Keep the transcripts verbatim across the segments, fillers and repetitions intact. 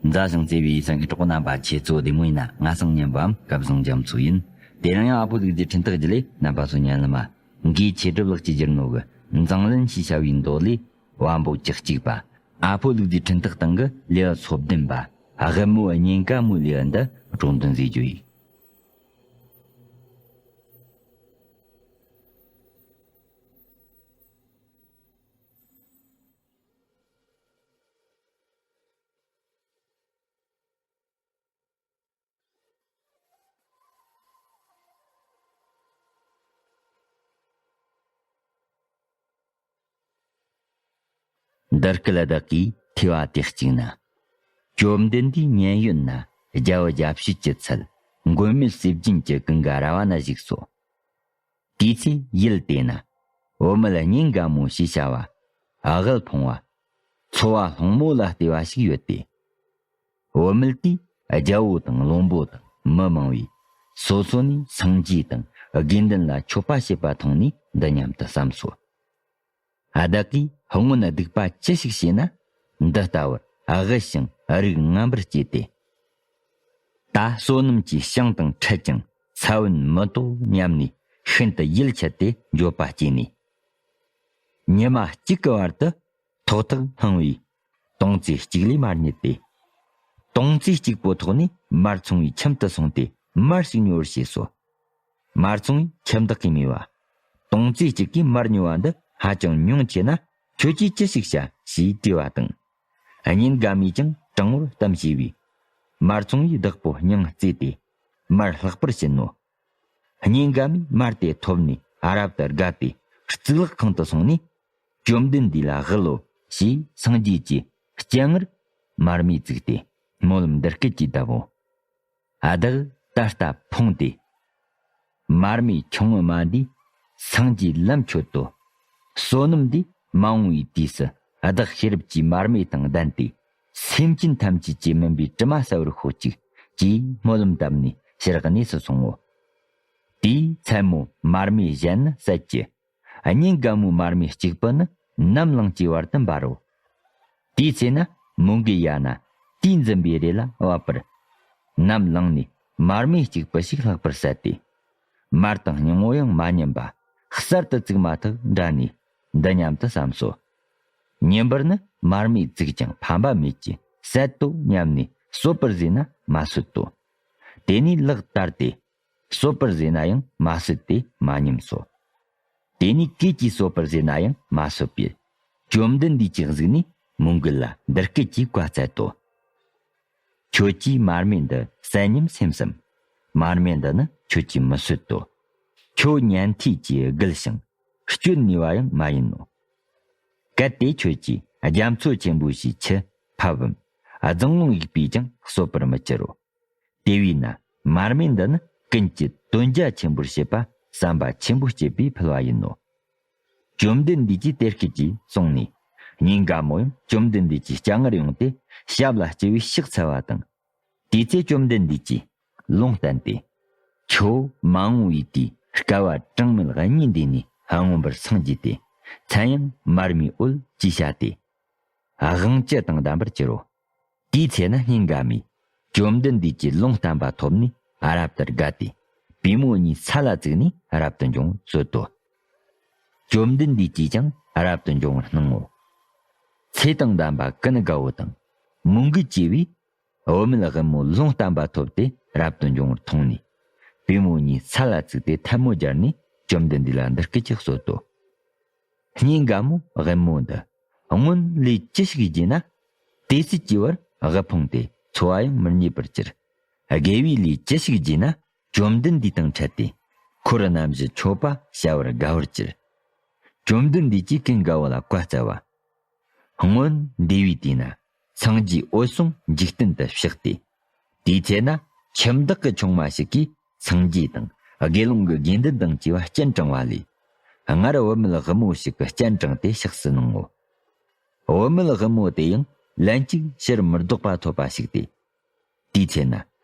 མཛའ་ཞིང་བརྩེ་བའི་སེམས་ཀྱི་གྲོགས་པོ་རྣམ་པ། ཁྱེད་ཚོ་བདེ་མོ་ཡིན་ན། ང་སང་ཉན་པའམ་སྐལ་བཟང་རྒྱ་མཚོ་ཡིན། དེ་རིང་ཡང་ཨ་ཕོ་ལུག་རྫིའི་འཕྲིན་ཐག་བརྒྱུད་ལས་རྣམ་པ་ཚོ་ཉན་ལ་མ། འགའི་ཆེ་གྲུབ་ལགས་ཀྱིས་བསྒྱུར་ནོ་གི་མཛངས་བླུན་ཞེས་བྱ་བའི་མདོ་ལས། བམ་པོ་བཅུ་གཅིག་པ། ཨ་ཕོ་ལུག་རྫིའི་འཕྲིན་ཐག་སྟེང་གི་ལེའུ་སོ་བདུན་པ། དབུལ་མོ་གཉེན་དགའ་མོའི་ལེའུ་འདི་སྒྲོག་འདོན་མཛད་རྒྱུ་ཡིན། འདི་སྐད་བདག་གིས་ཐོས་པ་དེ་གཅིག་ན། བཅོམ་ལྡན་འདས་མཉན་ཡོད་ན། རྒྱལ་བུ་རྒྱལ་བྱེད་ཀྱི་ཚལ། མགོན་མེད་ཟས་སྦྱིན་གྱི་ཀུན་དགའ་ར་བ་ན་བཞུགས་སོ། དེའི་ཚེ་ཡུལ་དེ་ན། བུད་མེད་གཉེན་དགའ་མོ་ཞེས་བྱ་བ། དབུལ་ཕོངས་པ། འཚོ་བ་སློང་མོ་ལ་ལྟོས་པ་ཞིག་ཡོད་དེ། བུད་མེད་དེས་རྒྱལ་པོ་དང་བློན་པོ་དང་མི་མང་བས་སོ་སོ་ནས་སངས་རྒྱས་དང་དགེ་འདུན་ལ་མཆོད་པ་བྱེད་པ་མཐོང་ནས་འདི་སྙམ་དུ་བསམས་སོ། བདག་གིས་སྔོན་སྡིག་པ་ཅི་ཞིག་བྱས་ན། འདི་ལྟ་བུར་དབུལ་ཞིང་རིགས་ངན་པར་སྐྱེས་ཏེ། ད་བསོད་ནམས་ཀྱི་ཞིང་དང་འཕྲད་ཀྱང་ས་བོན་མི་ཐོགས་སྙམ་ནས། ཤིན་ཏུ་ཡིད་ཆད་དེ་འགྱོད་པ་སྐྱེས་ནས། ཉི་མ་གཅིག་གི་བར་དུ་ཐོག་ཐག་སྣང་བས། དོང་ཙེ་གཅིག་ལས་མར་ཉལ་ཏེ། དོང་ཙེ་གཅིག་པོ་ཐོག་ནས་མར་འཚོང་བའི་ཁྱིམ་དུ་སོང་སྟེ་མར་ཞིག་ཉོ་བར་བྱས་སོ། མར་འཚོང་བའི་ཁྱིམ་བདག་གིས་སྨྲས་པ། དོང་ཙེ་གཅིག་གིས་མར་ཉོ་བ་འདི་ཧ་ཅང་ཉུང་ཆེ་ན། ཁྱོད་ཀྱིས་ཅི་ཞིག་བྱ། ཞེས་དྲིས་པ་དང་། གཉེན་དགའ་མོས་ཀྱང་དྲང་བོར་གཏམ་བྱས་པས། མར་འཚོང་བའི་བདག་པོ་སྙིང་བརྩེས་ཏེ། མར་ལྷག་པར་བྱིན་ནོ། གཉེན་དགའ་མོས་མར་དེ་ཐོབ་ནས་རབ་ཏུ་དགའ་སྟེ། གཙུག་ལག་ཁང་དུ་སོང་ནས། བཅོམ་ལྡན་འདས་ལ་དབུལ་ལོ་ཞེས་སངས་རྒྱས་ཀྱི་སྤྱན་སྔར་མར་མེ་བཙུགས་ཏེ། སྨོན་ལམ་འདི་སྐད་ཅེས་གདབ་བོ། བདག་ད་ལྟ་ཕོངས་ཏེ། མར་མེ་ཆུང་ངུ་མ་འདིས་སངས་རྒྱས་ལམ་ཆོད་དོ། བསོད་ནམས་འདིས་མ་འོངས་པའི་དུས་སུ་བདག་ཤེས་རབ་ཀྱི་མར་མེ་དང་ལྡན་ཏེ། སེམས་ཅན་ཐམས་ཅད་ཀྱི་མུན་པའི་དྲི་མ་བསལ་བར་ཤོག་ཅིག། ཅེས་སྨོན་ལམ་བཏབ་ནས་ཕྱིར་གནས་སུ་སོང་ངོ་། དེའི་མཚན་མོ་མར་མེ་གཞན་ནི་ཟད་ཀྱི། གཉེན་དགའ་མོའི་མར་མེ་གཅིག་པུ་ནི་ནམ་ལངས་ཀྱི་བར་དུ་འབར་རོ། དེའི་ཚེ་ན་མོའུ་འགལ་ཡ་ན་དུས་འཛིན་པའི་རེ་ལ་བབ་པར། ནམ་ལངས་ནས་མར་མེ་གཅིག་པུ་ཞིག་ལྷག་པར་ཟད་དེ། མར་དང་སྙིང་པོ་ཡང་མ་ཉམས་པ་གསར་དུ་བཙུགས་མ་ཐག་འདྲ་ནས་འདི་སྙམ་དུ་བསམས་སོ། ཉིན་པར་ནི་མར་མེ་བཙུགས་ཀྱང་ཕན་པ་མེད་ཀྱི་ཟད་དོ་སྙམ་ནས་གསོད་པར་བཟོས་ན་མ་གསོད་དོ། དེ་ནས་ལག་བསྟར་ཏེ། གསོད་པར་བཟོས་ན་ཡང་མ་གསོད་དེ་མ་ཉམས་སོ། དེ་ནས་གོས་ཀྱིས་གསོད་པར་བཟོས་ན་ཡང་མ་གསོད་པས། བཅོམ་ལྡན་འདས་ཀྱིས་གཟིགས་ནས་མོའུ་འགལ་ལ་འདི་སྐད་ཅེས་བཀའ་སྩལ་ཏོ། ཁྱོད་ཀྱིས་མར་མེ་འདི་གསོད་སྙམ་སེམས་སམ། མར་མེ་འདི་ནི་ཁྱོད་ཀྱིས་མི་གསོད་དོ། ཁྱོད་ཉན་ཐོས་ཀྱི་རྒུད་ཞིང་སྤྱོད་ནུས་པ་ཡང་མ་ཡིན་ནོ། གལ་ཏེ་ཁྱོད་ཀྱིས་རྒྱ་མཚོ་ཆེན་པོ་ཞེས་ཆུ་ཕབ་བམ། རྫིང་ལུང་ཡིག་པས་ཀྱང་གསོད་པར་མི་བགྱིར་རོ། དེ་བས་ན་མར་མེ་འདི་ནི་ཀུན་གྱི་དོན་རྒྱ་ཆེན་པོར་བྱེད་པ་བསམ་པ་ཆེན་པོ་བསྐྱེད་པས་ཕུལ་བ་ཡིན་ནོ། བཅོམ་ལྡན་འདས་ཀྱིས་དེ་སྐད་ཅེས་གསུངས་ནས། གཉེན་དགའ་མོ་ཡང་བཅོམ་ལྡན་འདས་ཀྱི་སྤྱན་སྔར་ཡོང་སྟེ་ཞབས་ལ་སྐྱེ་བའི་ཕྱག་འཚལ་བ་དང་། དེའི་ཚེ་བཅོམ་ལྡན་འདས་ཀྱིས་ལུང་བསྟན་ཏེ། ཁྱོད་མ་འོངས་པའི་དུས་བསྐལ་པ་གྲངས་མེད་གཉིས་འདས་ནས་མངོན་པར་སངས་རྒྱས་ཏེ། མཚན་ཡང་མར་མེའི་འོད་ཅེས་བྱ་སྟེ། དབང་བཅུ་དང་ལྡན་པར་འགྱུར་རོ། དེའི་ཚེ་ན་སྙིང་དགའ་མོས་བཅོམ་ལྡན་འདས་ཀྱི་ལུང་བསྟན་པ་ཐོབ་ནས་རབ་ཏུ་དགའ་སྟེ། པུས་མོ་གཉིས་ས་ལ་བཙུགས་ནས་རབ་ཏུ་འབྱུང་གསོལ་ཏོ། བཅོམ་ལྡན་འདས་ཀྱིས་ཀྱང་རབ་ཏུ་འབྱུང་བར་སྣང་ངོ་། ཚེ་དང་ལྡན་པ་ཀུན་དགའ་བོ་དང་མོའུ་འགལ་སྐྱེས་པས། བུད་མེད་དབུལ་མོ་ལུང་བསྟན་པ་ཐོབ་སྟེ་རབ་ཏུ་འབྱུང་བར་མཐོང་ནས། པུས་མོ་གཉིས་ས་ལ་བཙུགས་ཏེ་ཐལ་མོ་སྦྱར་ནས་བཅོམ་ལྡན་འདས་ལ་འདི་སྐད་ཅེས་གསོལ་ཏོ། གཉེན་དགའ་མོ་དབུལ་མོ་འདི། སྔོན་ལས་ཅི་ཞིག་བགྱིས་ན། དེ་སྲིད་ཀྱི་བར་དབུལ་ཕོངས་ཏེ་འཚོ་བ་ཡང་མི་རྙེད་པར་གྱུར། དགེ་བའི་ལས་ཅི་ཞིག་བགྱིས་ན། བཅོམ་ལྡན་འདས་དང་འཕྲད་དེ། འཁོར་རྣམ་བཞི་མཆོད་པ་བྱ་བར་དགའ་བར་གྱུར། བཅོམ་ལྡན་འདས་ཀྱིས་ཀུན་དགའ་བོ་ལ་བཀའ་སྩལ་བ། སྔོན་འདས་པའི་དུས་ན་སངས་རྒྱས་འོད་སྲུང་འཇིག་རྟེན་དུ་གཤེགས་ཏེ། དེའི་ཚེ་ན་ཁྱིམ་བདག་གི་ཆུང་མ་ཞིག་གིས་སངས་རྒྱས་དང་དགེ་སློང་གི་དགེ་འདུན་དང་བཅས་པ་སྤྱན་དྲངས་པ་ལས། སྔར་བུད་མེད་དབུལ་མོ་ཞིག་གི་སྤྱན་དྲངས་ཏེ་གཤེགས་སུ་གནང་ངོ་། བུད་མེད་དབུལ་མོ་དེ་ཡང་ལན་གཅིག་ཕྱིར་མི་ལྡོག་པ་ཐོབ་པ་ཞིག་སྟེ། དེའི་ཚེ་ན་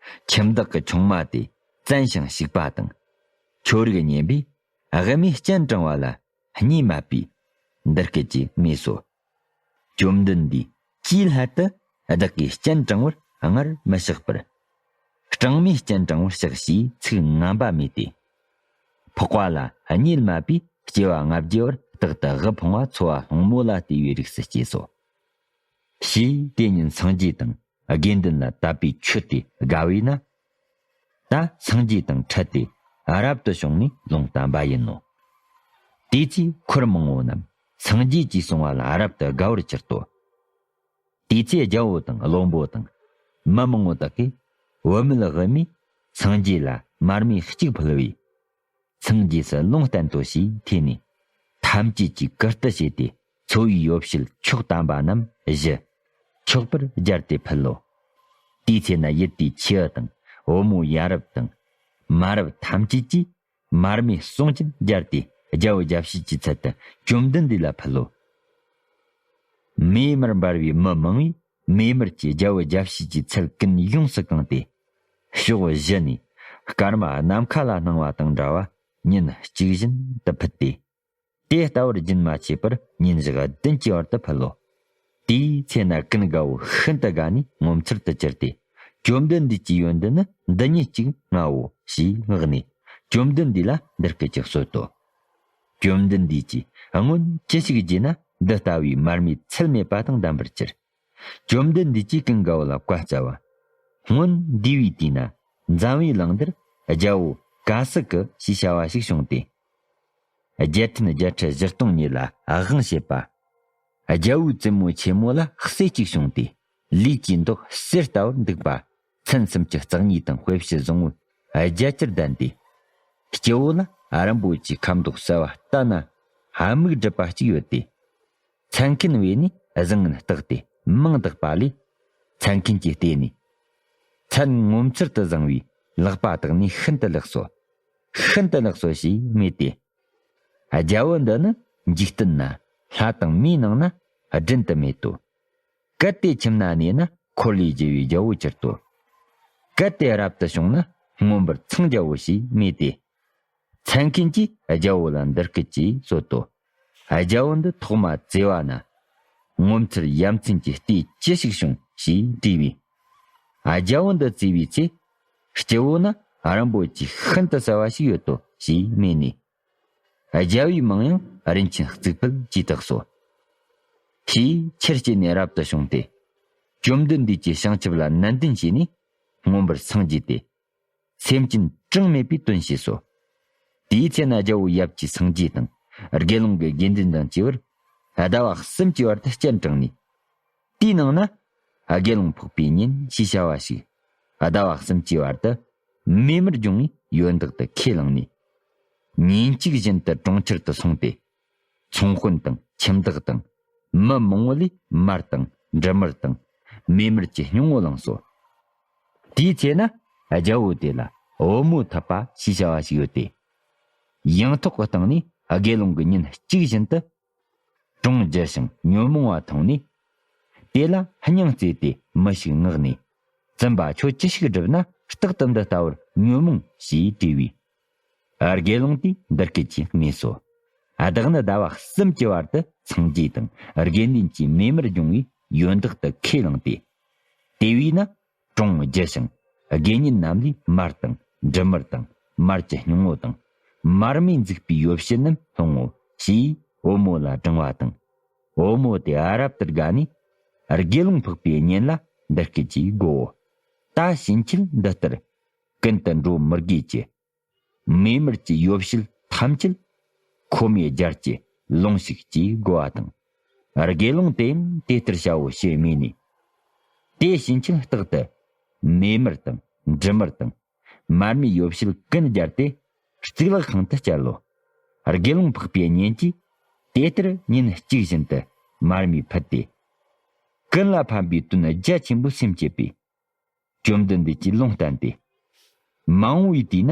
ཁྱིམ་བདག་གི་ཆུང་མ་དེ་བཙན་ཞིང་ཞིག་པ་དང་། ཁྱོད་རིག་སྙམ་པས་དབུལ་མོའི་སྤྱན་དྲངས་པ་ལ་གཉིད་མ་པས་འདི་སྐད་ཅེས་སྨྲས་སོ། བཅོམ་ལྡན་འདས་ཅིའི་སླད་དུ་བདག་གིས་སྤྱན་དྲངས་པར་ སྔར་མི་གཤེགས་པར། སྦྲང་མའི་སྤྱན་དྲང་བར་གཤེགས་ཞེས་ཚིག་ངན་པ་སྨྲས་ཏེ། འཕགས་པ་ལ་གཉེར་མ་པའི་སྐྱེ་བ་ལྔ་བརྒྱའི་བར་རྟག་ཏུ་དབུལ་ཕོངས་པ་འཚོ་བ་སློང་མོ་ལ་ལྟོས་པའི་རིགས་སུ་སྐྱེས་སོ། ཞེས་དེ་ཉིན་སངས་རྒྱས་དང་དགེ་འདུན་ལ་དད་པས་མཆོད་དེ་དགའ་བས་ན། ད་སངས་རྒྱས་དང་འཕྲད་དེ་རབ་ཏུ་བྱུང་ནས་ལུང་བསྟན་པ་ཡིན་ནོ། དེ་ཚེ་འཁོར་མང་པོ་རྣམས་སངས་རྒྱས་ཀྱིས་གསུངས་པ་ལ་རབ་ཏུ་དགའ་བར་གྱུར་ཏོ། དེ་ཚེ་རྒྱལ་པོ་དང་བློན་པོ་དང་མི་མང་པོ་དག་གིས་བུད་མེད་དབུ་མས་སངས་རྒྱས་ལ་མར་མེ་གཅིག་ཕུལ་བས། སངས་རྒྱས་སུ་ལུང་བསྟན་ཏོ་ཞེས་ཐོས་ནས་ཐམས་ཅད་ཀྱིས་བཀུར་སྟི་བྱས་ཏེ་འཚོ་བའི་ཡོ་བྱད་མཆོག་དམ་པ་རྣམས་བཞི་མཆོད་པར་སྦྱར་ཏེ་ཕུལ་ལོ། དེའི་ཚེ་ན་ཡུལ་དེའི་ཆེ་བ་དང་བུ་མོ་ཡ་རབས་དང་མ་རབས་ཐམས་ཅད་ཀྱིས་མར་མེ་ཟུང་ཅན་སྦྱར་ཏེ་རྒྱལ་པོ་རྒྱལ་བྱེད་ཀྱི་ཚལ་དུ་བཅོམ་ལྡན་འདས་ལ་ཕུལ་ལོ། མེ་མར་འབར་བའི་མི་མང་བས་མེ་མར་གྱིས་རྒྱལ་པོ་རྒྱལ་བྱེད་ཀྱི་ཚལ་ཀུན་ཡོངས་སུ་གང་སྟེ། ཕྱོགས་བཞི་ནས་སྐར་མ་ནམ་མཁའ་ལ་སྣང་བ་དང་འདྲ་བ་ཉིན་གཅིག་བཞིན་དུ་ཕུད་དེ། དེ་ལྟ་བུར་རྒྱུན་མ་ཆད་པར་ཉིན་ཞག་བདུན་གྱི་བར་དུ་ཕུལ་ལོ། དེའི་ཚེ་ན་ཀུན་དགའ་བོ་ཤིན་ཏུ་དགའ་ནས་ངོ་མཚར་དུ་གྱུར་ཏེ། བཅོམ་ལྡན་འདས་ཀྱི་ཡོན་ཏན་ནི་འདི་ཉིད་ཅིག་མངའ་འོ་ཞེས་བསྔགས་ནས་བཅོམ་ལྡན་འདས་ལ་འདི་སྐད་ཅེས་གསོལ་ཏོ། བཅོམ་ལྡན་འདས་ཀྱིས་སྔོན་ཅི་ཞིག་བགྱིས་ན་འདི་ལྟ་བུའི་མར་མེ་ཚད་མེད་པ་དང་ལྡན་པར་གྱུར། བཅོམ་ལྡན་འདས་ཀྱིས་ཀུན་དགའ་བོ་ལ་བཀའ་སྩལ་བ། སྔོན་འདས་པའི་དུས་ན་འཛམ་བུའི་གླིང་འདིར་རྒྱལ་པོ་ཀ་སི་ཀི་ཞེས་བྱ་བ་ཞིག་བྱུང་སྟེ། རྒྱལ་ཕྲན་བརྒྱད་ཁྲི་བཞི་སྟོང་ཉིད་ལ་དབང་བྱེད་པ། རྒྱལ་པོའི་བཙུན་མོ་ཆེན་མོ་ལ་སྲས་གཅིག་བྱུང་སྟེ། ལུས་ཀྱི་མདོག་གསེར་ལྟ་བུར་འདུག་པ། མཚན་སུམ་ཅུ་རྩ་གཉིས་དང་དཔེ་བྱད་བཟང་པོ་བརྒྱད་ཅུར་ལྡན་ཏེ། སྤྱི་བོ་ལ་རིན་པོ་ཆེའི་ཁ་མདོག་གསལ་བ་ལྟ་ན་དམིགས་སྒྲིབ་པ་གཅིག་ཡོད་དེ། མཚན་མཁན་བས་ནི་བཟང་ངན་བརྟགས་ཏེ་མིང་བཏགས་པ་ལས། མཚན་མཁན་གྱིས་བལྟས་ནས། མཚན་ངོ་མཚར་དུ་བཟང་བས་ལག་པ་བཏགས་ནས་ཤིན་ཏུ་ལེགས་སོ། ཤིན་ཏུ་ལེགས་སོ་ཞེས་སྨྲས་ཏེ། རྒྱལ་པོ་འདི་ནི་འཇིག་རྟེན་ན་ལྷ་དང་མིའི་ནང་ན་བགྲན་དུ་མེད་དོ། གལ་ཏེ་ཁྱིམ་ན་གནས་ན་འཁོར་ལོས་སྒྱུར་བའི་རྒྱལ་པོར་གྱུར་ཏོ། གལ་ཏེ་རབ་ཏུ་བྱུང་ན་མངོན་པར་འཚང་རྒྱ་བོ་ཞེས་སྨྲས་ཏེ། མཚན་མཁན་གྱིས་རྒྱལ་པོ་ལ་འདི་སྐད་ཅེས་གསོལ་ཏོ། རྒྱལ་པོ་འདི་ཐོག་མ་བཙས་པ་ན། ངོ་མཚར་ཡ་མཚན་གྱི་ལྟས་ཅི་ཞིག་བྱུང་ཞེས་དྲིས་པས། རྒྱལ་པོ་འདི་བཙས་པའི་ཚེ། སྤྱི་བོ་ན་རིན་པོ་ཆེ་ཤིན་ཏུ་གསལ་བ་ཞིག་ཡོད་དོ་ཞེས་སྨྲས་ནས། རྒྱལ་པོའི་མིང་ཡང་རིན་ཆེན་གཙུག་ཕུད་ཅེས་བཏགས་སོ། ཞེས་ཆར་སྐྱེས་ནས་རབ་ཏུ་བྱུང་སྟེ། བཅོམ་ལྡན་འདས་ཀྱི་བྱང་ཆུབ་ལ་ནན་ཏན་བྱས་ནས་མངོན་པར་སངས་རྒྱས་ཏེ། སེམས་ཅན་གྲངས་མེད་པའི་དོན་བྱས་སོ། དེའི་ཚེ་ན་རྒྱལ་པོ་ཡབ་ཀྱི་སངས་རྒྱས་དང་དགེ་སློང་གི་དགེ་འདུན་དང་བཅས་པར་ཟླ་བ་གསུམ་གྱི་བར་དུ་སྤྱན་དྲངས་ནས། དེའི་ནང་ན་དགེ་སློང་འཕགས་པའི་གཉེན་ཞེས་བྱ་བ་ཞིག་ཟླ་བ་གསུམ་གྱི་བར་དུ་མེ་མར་སྦྱོང་བའི་ཡོན་བདག་ཏུ་ཁས་བླངས་ནས། ཉིན་གཅིག་བཞིན་དུ་གྲོང་ཁྱེར་དུ་སོང་སྟེ། ཚོང་དཔོན་དང་ཁྱིམ་བདག་དང་མི་མང་པོ་ལས་མར་དང་འབྲུ་མར་དང་མེ་མར་གྱི་སྙིང་པོ་བླངས་སོ། དེའི་ཚེ་ན་རྒྱལ་པོ་དེ་ལ་བུ་མོ་ཐུབ་པ་ཞེས་བྱ་བ་ཞིག་ཡོད་དེ། ཡང་ཐོག་གི་སྟེང་ནས་དགེ་སློང་གི་ཉིན་གཅིག་བཞིན་དུ་གྲོང་རྒྱུ་ཞིང་ཉོན་མོངས་པ་མཐོང་ནས། དེ་ལ་སྙིང་བརྩེ་སྟེ་མི་ཞིག་མངགས་ནས། བཙུན་པ་ཁྱོད་ཅི་ཞིག་བསྒྲུབས་ན་རྟག་ཏུ་འདི་ལྟ་བུར་ཉོན་མོངས་ཞེས་དྲིས་པས། དགེ་སློང་དེས་འདི་སྐད་ཅེས་སྨྲས་སོ། བདག་ནི་ཟླ་བ་གསུམ་གྱི་བར་དུ་སངས་རྒྱས་དང་དགེ་འདུན་གྱིས་མེ་མར་སྦྱོང་བའི་ཡོན་བདག་ཏུ་ཁས་བླངས་ཏེ། དེ་བས་ན་གྲོང་རྒྱུ་ཞིང་དགེ་བསྙེན་རྣམས་ལས་མར་དང་འབྲུ་མར་དང་མར་གྱི་སྙིང་པོ་དང་མར་མེ་འཛུགས་པའི་ཡོ་བྱད་རྣམས་སློང་ངོ་ཞེས་བུ་མོ་ལ་དྲང་བ་དང་། བུ་མོ་དེ་རབ་ཏུ་དགའ་ནས་དགེ་སློང་འཕགས་པའི་གཉེན་ལ་འདི་སྐད་ཅེས་བསྒོའོ། ད་ཕྱིན་ཆད་འདི་ལྟར་ཀུན་ཏུ་འགྲོ་མི་དགོས་ཀྱི། མེ་མར་གྱི་ཡོ་བྱད་ཐམས་ཅད་ཁོ་མོས་སྦྱར་གྱི་ལོངས་ཤིག་ཅེས་བསྒོ་བ་དང་། དགེ་སློང་དེ་ཡང་དེ་ལྟར་བྱའོ་ཞེས་སྨྲས་ནས། དེ་ཕྱིན་ཆད་རྟག་ཏུ་མེ་མར་དང་འབྲུ་མར་དང་མར་མེའི་ཡོ་བྱད་ཀུན་སྦྱར་ཏེ་གཙུག་ལག་ཁང་དུ་བསྐྱལ་ལོ། དགེ་སློང་འཕགས་པའི་གཉེན་གྱིས་དེ་ལྟར་ཉིན་གཅིག་བཞིན་དུ་མར་མེ་ཕུལ་ཏེ། ཀུན་ལ་ཕན་པའི་དོན་རྒྱ་ཆེན་པོ་སེམས་བསྐྱེད་པས། བཅོམ་ལྡན་འདས་ཀྱིས་ལུང་བསྟན་ཏེ། མ་འོངས་པའི་དུས་ན་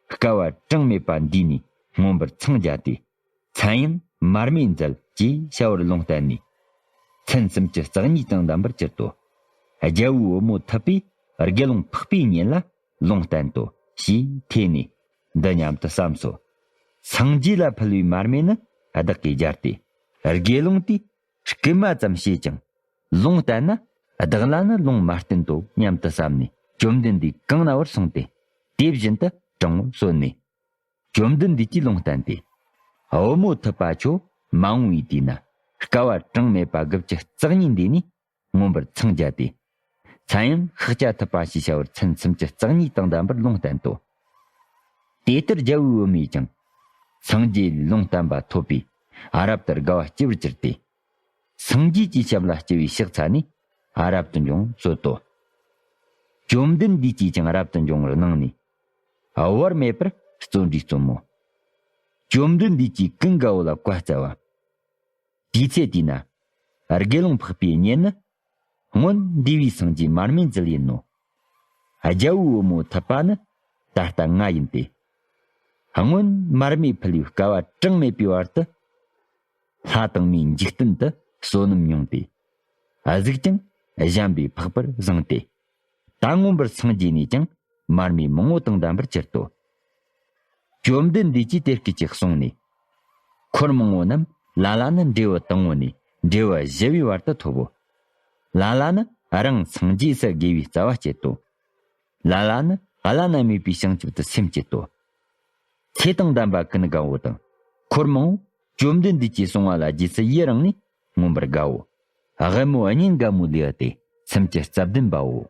བསྐལ་པ་གྲངས་མེད་པ་འདས་ནས་མངོན་པར་འཚང་རྒྱ་སྟེ། མཚན་ཡང་མར་མེ་མཛད་ཅེས་བྱ་བར་ལུང་བསྟན་ནས། མཚན་སུམ་ཅུ་རྩ་གཉིས་དང་ལྡན་པར་གྱུར་ཏོ། རྒྱལ་པོའི་བུ་མོ་ཐུབ་པས་དགེ་སློང་འཕགས་པའི་གཉེན་ལ་ལུང་བསྟན་ཏོ་ཞེས་ཐོས་ནས་འདི་སྙམ་དུ་བསམས་སོ། སངས་རྒྱས་ལ་ཕུལ་བའི་མར་མེ་ནི་བདག་གིས་སྦྱར་ཏེ། དགེ་སློང་དེས་བསྐུལ་མ་ཙམ་བྱས་ཀྱང་། ལུང་བསྟན་ན་ བདག་ལ་ནི་ལུང་མ་བསྟན་ཏོ་སྙམ་དུ་བསམས་ནས། བཅོམ་ལྡན་འདས་གང་ན་བར་སོང་སྟེ། དེ་བཞིན་དུ་དྲང་པོར་གསོལ་ནས། བཅོམ་ལྡན་འདས་ཀྱིས་ལུང་བསྟན་ཏེ། བུ་མོ་ཐུབ་པ་ཁྱོད་མ་འོངས་པའི་དུས་ན། དཀའ་བ་གྲངས་མེད་པ་དགུ་བཅུ་རྩ་གཉིས་འདས་ནས། མངོན་པར་འཚང་རྒྱ་སྟེ། མཚན་ཡང་ཤཱཀྱ་ཐུབ་པ་ཞེས་བྱ་བར་མཚན་སུམ་ཅུ་རྩ་གཉིས་དང་ལྡན་པར་ལུང་བསྟན་ཏོ། དེ་ལྟར་རྒྱལ་བུའི་བུ་མོས་ཀྱང་། སངས་རྒྱས་ལུང་བསྟན་པ་ཐོས་པས། རབ་ཏུ་དགའ་བ་སྐྱེ་བར་གྱུར་ཏེ། སངས་རྒྱས་ཀྱི་ཞབས་ལ་སྐྱེ་བའི་ཕྱག་འཚལ་ནས། རབ་ཏུ་འབྱུང་གསོལ་ཏོ། བཅོམ་ལྡན་འདས་ཀྱིས་ཀྱང་རབ་ཏུ་འབྱུང་བར་གནང་ནས། བར་མེད་པར་བརྩོན་འགྲུས་རྩོམ་མོ། བཅོམ་ལྡན་འདས་ཀྱིས་ཀུན་དགའ་བོ་ལ་བཀའ་སྩལ་བ། དུས་ཚེ་དེས་ན། དགེ་སློང་འཕགས་པའི་གཉེན་ནི། སྔོན་འདས་པའི་སངས་རྒྱས་མར་མེ་མཛད་ཡིན་ནོ། རྒྱལ་བོའི་བུ་མོ་ཐུབ་པ་ནི། ད་ལྟ་ང་ཡིན་ཏེ། སྔོན་མར་མེ་ཕུལ་བའི་དཀའ་བ་གྲངས་མེད་པའི་བར་དུ། ལྷ་དང་མིའི་འཇིག་རྟེན་དུ་བསོད་ནམས་མྱོང་སྟེ། གཟུགས་ཀྱང་གཞན་པས་འཕགས་པར་བཟང་སྟེ། ད་མངོན་པར་སངས་རྒྱས་ནས་ཀྱང་མར་མེ་མང་པོ་དང་ལྡན་པར་གྱུར་ཏོ། བཅོམ་ལྡན་འདས་ཀྱིས་དེ་སྐད་ཅེས་གསུངས་ནས། འཁོར་མང་པོ་རྣམས་ལ་ལ་ནི་འབྲས་བུ་དང་པོ་ནས་འབྲས་བུ་བཞི་པའི་བར་དུ་ཐོབ་བོ། ལ་ལ་ནི་རང་སངས་རྒྱས་སུ་དགེ་བའི་རྩ་བ་བསྐྱེད་དོ། ལ་ལ་ནི་བླ་ན་མེད་པའི་བྱང་ཆུབ་ཏུ་སེམས་བསྐྱེད་དོ། ཚེ་དང་ལྡན་པ་ཀུན་དགའ་བོ་དང་། འཁོར་མང་པོ་བཅོམ་ལྡན་འདས་ཀྱིས་གསུངས་པ་ལ་རྗེས་སུ་ཡི་རང་ནས་མངོན་པར་དགའ་བོ། དབུ་མའི་གཉེན་དགའ་མོ་ལེའུ་སྟེ་སུམ་ཅུ་རྩ་བདུན་པའོ།